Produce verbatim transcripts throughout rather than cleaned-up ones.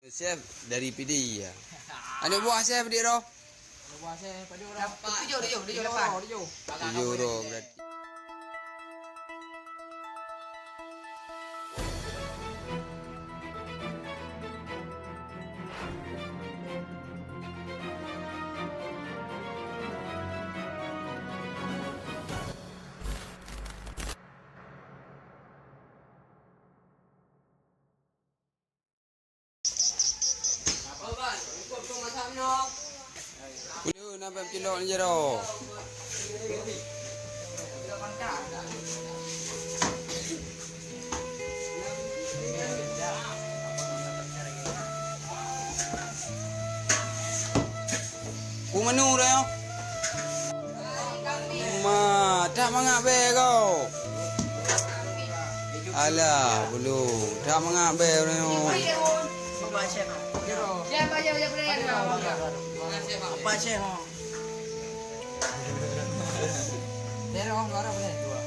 Chef dari Pidie ya. Aneuk buah chef di roh. Aneuk buah chef, pada orang. Tujuh, tujuh, tujuh, lapan. Tujuh roh berarti. Ulôn na bak cilok ni jaroe. Peue menu dah nyoe? Ma, that mangat bèe kau. Alah, bulong. That mangat bèe ureueng nyoe.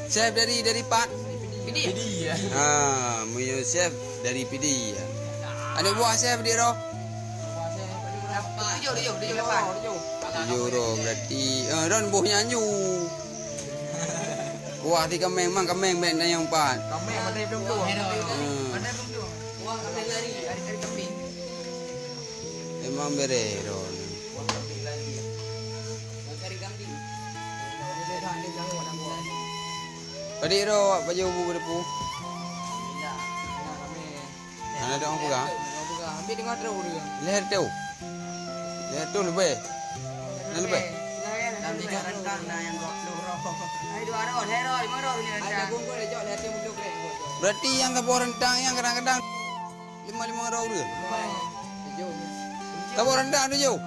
Chef dari, dari pat? Pidie. Ha, meunyoe chef dari Pidie. Aneuk buah chef di roh? Tujuh, tujuh, tujuh, lapan. Tujuh roh berarti. Eh, ron boh nyan ju. Kuah di kaméng, mang kaméng bèk na nyang pat. Kaméng pandai belum tu. Hmm. Pandai belum tu. Kuah kaméng lari, lari, lari kambing. Memang bereh ron. Kuah kaméng lari. Kuah kari kambing. Padit ro baju bu bedepu. Hana dong peugah. Lhèe teu. Lhèe teu leubeh. Hana leubeh. Berarti nyang saboh reuntang nyang kadang-kadang lima, lima roh ureueng. Saboh reuntang tujoh.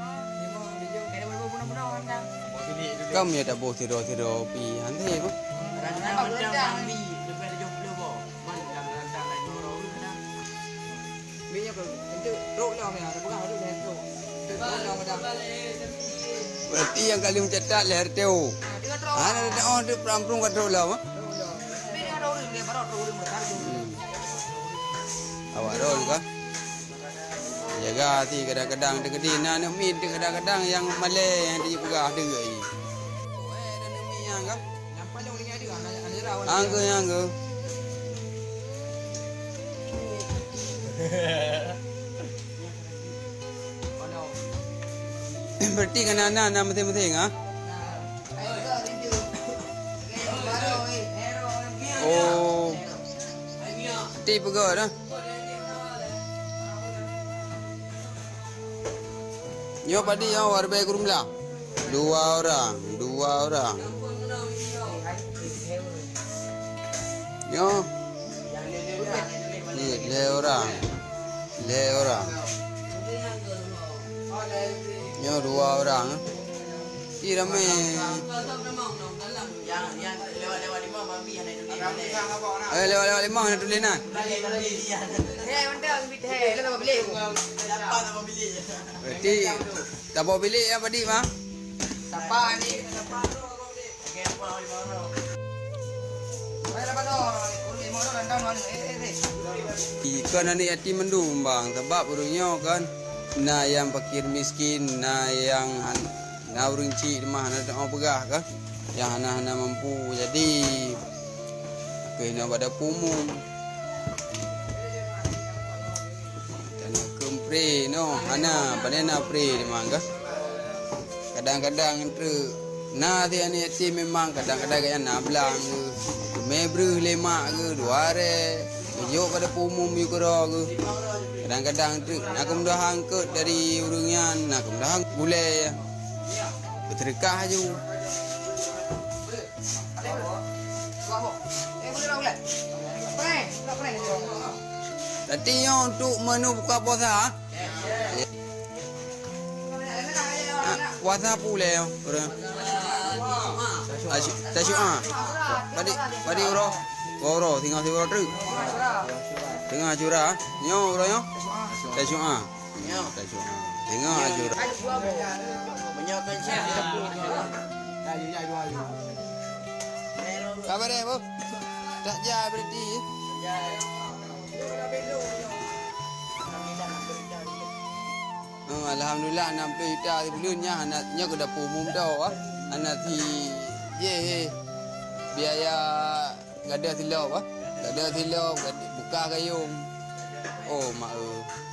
Kam ya taboh sidroe-sidroe pi hana ko. Berarti nyang kali meucatat lhèe teu. Hana teu oh teu pram-pram ka trok lom. Hmm. Awak ron ka. Jaga hati kadang-kadang teukeudi na aneuk miet teu kadang-kadang nyang malèe nyang jipeugah deuk ai. Angge, angge. Berarti kan na, na, na meutheng-meutheng, ha? Oh. Ti peugah dah. Nyoe padit nyoe wareubai gurumla. Dua orang, dua orang. Nyoe. Ni, lhèe orang. Lhèe orang. Nyoe dua orang. Ih, ramé. Eh, lewat-lewat limong na tuléh na. Berarti taboh bilék ya, Pak Dik, mah? Sapa ni? Ikon aneuk yatim mandum bang, sabab ureueng nyoe kan na nyang fakir miskin, na nyang han-, na ureueng chik lemah hana teupeugah kan, nyang hana-hana mampu. Jadi keunoe bak dapur umum. Tanyoe keumpre noh, hana, pane na pre limang ka. Kadang-kadang treuk na si aneuk yatim memang kadang-kadang gobnyan na blang geuh. Mé breuh lé mak geuh dua rèk, geujok bak dapur umum yue keudroe geuh. Kadang-kadang treuk na keumudahan keu dari ureueng nyan, na keumudahan gulèe. Beuseudeukah aju. Berarti nyoe untuk menu buka puasa. Ah, puasa pulé nyoe. Asy-, Tasyu'a. Padit, padit uroe. Dua uroe, singoh siuroe treuk. Singoh Asyura. Nyoe uroe nyoe. Tasyu'a. Nyoe. Tasyu'a. Singoh Asyura. Meunyoe kon chef. Sabar deh, Bu. Tak jai berarti. Jai. Alhamdulillah, enam puluh juta sibuleuen nyan hana, nyoe keu dapur umum teuh, ah. Hana si jih biaya gadoh silop, ah. Gadoh silop, gad-, buka gayung. Oh, mak eu.